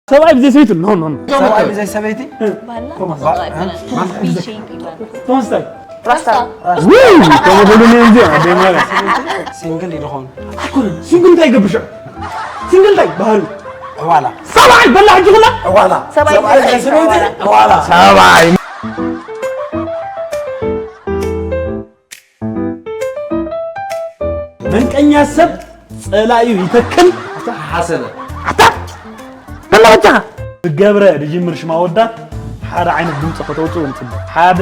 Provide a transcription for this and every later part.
ሰብኣይ ብዘይ ሰበይቲ፣ ኖ፣ ኖ፣ ኖ። ሰብኣይ ብዘይ ሰበይቲ? ባላ ቶማስ ባላ ቢ ሼፕ ይባላል። ቶማስ እንታይ? ራስታ። ውይ፣ ተመደሉ ነው እንጂ፣ አደማ። ሲንግል ይድኾን። ኣይኮነን። ሲንግል እንታይ ይገብር ሽዑ? ሲንግል እንታይ ባህሪ? ዋላ። ሰብኣይ በላ ሕጂ ኩላ? ዋላ። ሰብኣይ ሰብኣይ ብዘይ ሰበይቲ? ዋላ። ሰብኣይ። መንቀኛ ሰብ ጸላዩ ይተክል። ሓሰበ። ኣታ በላ በጃኻ። ብገብረ ዝጅምር ሽም ኣወዳት ሓደ ዓይነት ድምፂ ከተውፅኡ ንፅበ። ሓደ፣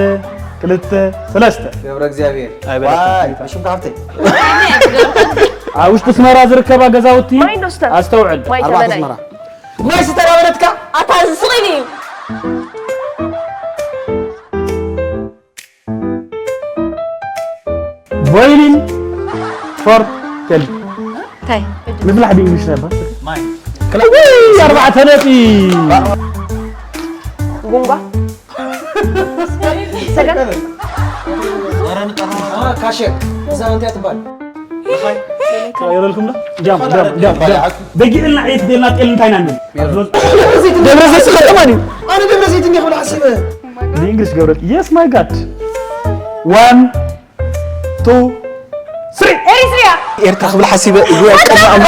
ክልተ፣ ሰለስተ። ገብረ እግዚኣብሔር። ኣይበለካ። ዋይ፣ ሽምካ ሃብተይ። ኣብ ውሽጢ ኣስመራ ዝርከባ ገዛውቲ ማይ ዶ ስተ? ኣስተውዕል። ማይ ኣርባዕተ ተበላይ። ኣስመራ። ማይ ስተ ኣበለትካ? ኣታ ዝስቕኒ እዩ። ቦይሊን ፎር ቴል። እንታይ? ምፍላሕ ብእንግሊሽ ነበር። ማይ። ውይ፣ ኣርባዕተ ነጥቢ። ጉንጓ። ሰገን። ካሸር። እዛ እንታይ ትባል? ይረልኩም ዶ? ጃም፣ ጃም፣ ጃም፣ ጃም። በጊዕልና ዕየት ደልና ጤል እንታይ ኢና ንብል? ደብረ ዘይት ዝኸተማ ድዩ? ኣነ ደብረ ዘይት እንዲኹ ሓሲበ። ብእንግሊሽ ገብረ። Yes, my God. One, two, three. ኤሪትሪያ። ኤርትራ ክብል ሓሲበ እግሩ ያቀና ኣማ።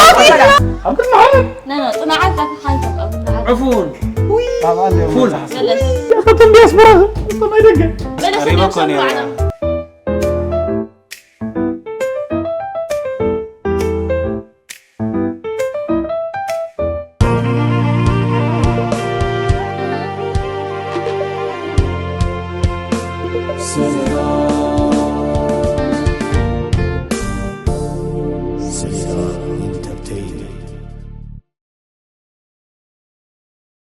ኣብዱል መሓመድ። ኖ ኖ ጽናዓት ዛፍ ሓንሳብ ኣብ ዝነዓት ዕፉን። ፉል። በለስ ያኸተም ዲያስፖራ። እቶም ኣይደገ። በለስ ቀሪበ እኮ ነይሩ። ዓለም Entertainment.